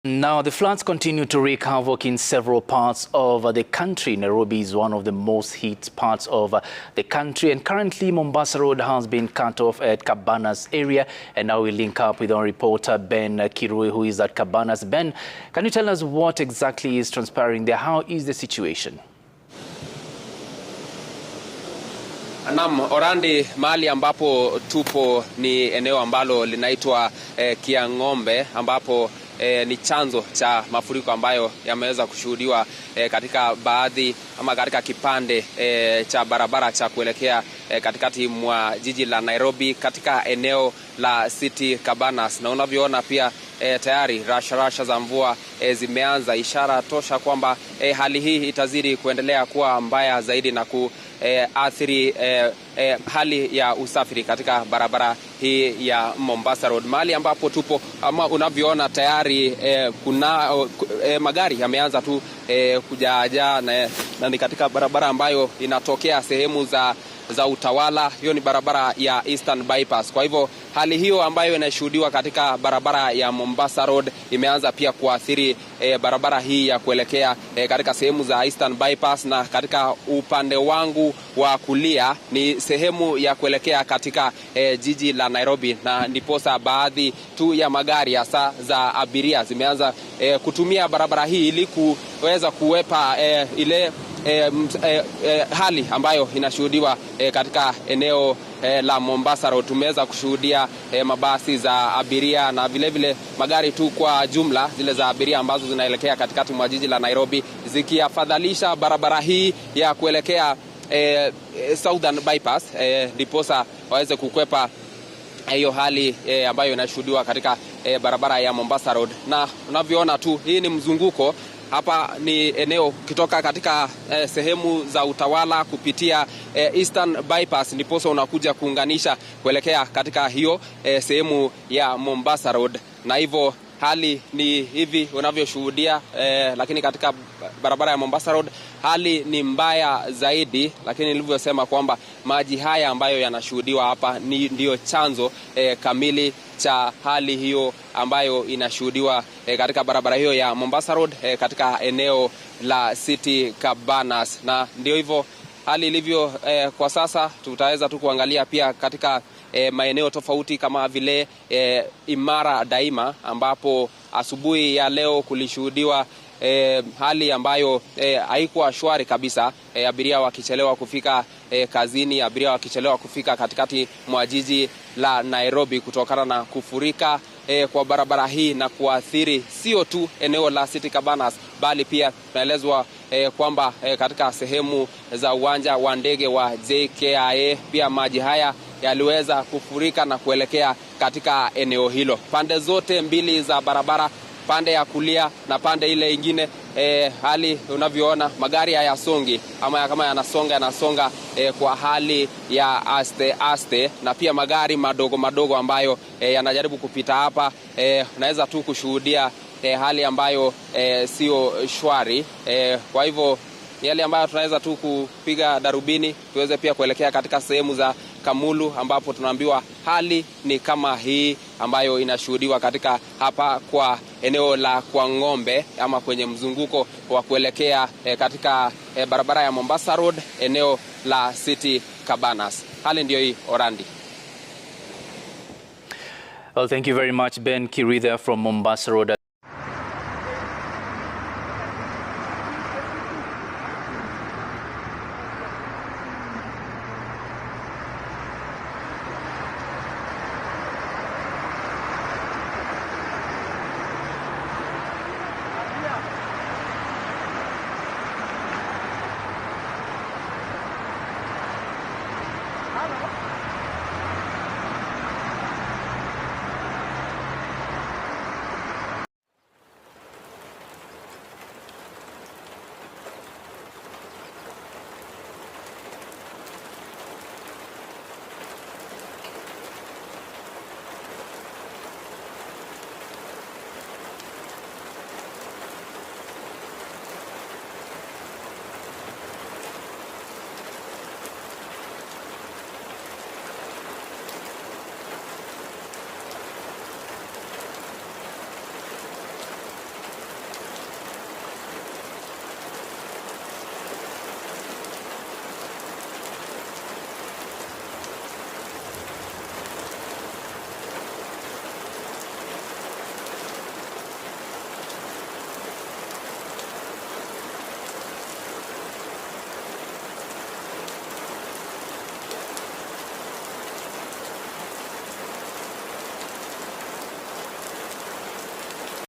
Now, the floods continue to wreak havoc in several parts of the country. Nairobi is one of the most hit parts of the country, and currently Mombasa Road has been cut off at Cabanas area. And now we link up with our reporter Ben Kirui, who is at Cabanas. Ben, can you tell us what exactly is transpiring there? How is the situation? Naam, Orandi, mahali ambapo tupo ni eneo ambalo linaitwa Kiang'ombe ambapo ni chanzo cha mafuriko ambayo yameweza kushuhudiwa katika baadhi ama katika kipande cha barabara cha kuelekea katikati mwa jiji la Nairobi katika eneo la City Cabanas, na unavyoona pia tayari rasha rasha za mvua zimeanza, ishara tosha kwamba hali hii itazidi kuendelea kuwa mbaya zaidi na kuathiri hali ya usafiri katika barabara hii ya Mombasa Road. Mahali ambapo tupo ama unavyoona tayari kuna magari yameanza tu kujaajaa na ni katika barabara ambayo inatokea sehemu za Utawala. Hiyo ni barabara ya Eastern Bypass. Kwa hivyo hali hiyo ambayo inashuhudiwa katika barabara ya Mombasa Road imeanza pia kuathiri barabara hii ya kuelekea katika sehemu za Eastern Bypass, na katika upande wangu wa kulia ni sehemu ya kuelekea katika jiji la Nairobi, na ndiposa baadhi tu ya magari hasa za abiria zimeanza kutumia barabara hii ili kuweza kuwepa ile hali ambayo inashuhudiwa katika eneo la Mombasa Road. Tumeweza kushuhudia mabasi za abiria na vilevile vile magari tu kwa jumla zile za abiria ambazo zinaelekea katikati mwa jiji la Nairobi zikiafadhalisha barabara hii ya kuelekea Southern Bypass, ndiposa waweze kukwepa hiyo hali ambayo inashuhudiwa katika barabara ya Mombasa Road. Na unavyoona tu hii ni mzunguko hapa ni eneo kutoka katika sehemu za Utawala kupitia Eastern Bypass, ndiposa unakuja kuunganisha kuelekea katika hiyo sehemu ya Mombasa Road, na hivyo hali ni hivi unavyoshuhudia lakini katika barabara ya Mombasa Road hali ni mbaya zaidi, lakini nilivyosema kwamba maji haya ambayo yanashuhudiwa hapa ni ndiyo chanzo kamili cha hali hiyo ambayo inashuhudiwa katika barabara hiyo ya Mombasa Road katika eneo la City Cabanas, na ndio hivyo hali ilivyo kwa sasa. Tutaweza tu kuangalia pia katika maeneo tofauti kama vile Imara Daima ambapo asubuhi ya leo kulishuhudiwa hali ambayo haikuwa shwari kabisa, abiria wakichelewa kufika kazini, abiria wakichelewa kufika katikati mwa jiji la Nairobi kutokana na kufurika kwa barabara hii na kuathiri sio tu eneo la City Cabanas bali pia tunaelezwa kwamba katika sehemu za uwanja wa ndege wa JKIA pia maji haya yaliweza kufurika na kuelekea katika eneo hilo. Pande zote mbili za barabara, pande ya kulia na pande ile ingine, hali unavyoona magari hayasongi ama kama yanasonga yanasonga kwa hali ya aste aste, na pia magari madogo madogo ambayo yanajaribu kupita hapa, unaweza tu kushuhudia hali ambayo sio shwari. Kwa hivyo yale ambayo tunaweza tu kupiga darubini tuweze pia kuelekea katika sehemu za Kamulu ambapo tunaambiwa hali ni kama hii ambayo inashuhudiwa katika hapa kwa eneo la Kwang'ombe ama kwenye mzunguko wa kuelekea katika barabara ya Mombasa Road eneo la City Cabanas. Hali ndio hii, Orandi. Well, thank you very much, Ben Kirui there from Mombasa Road.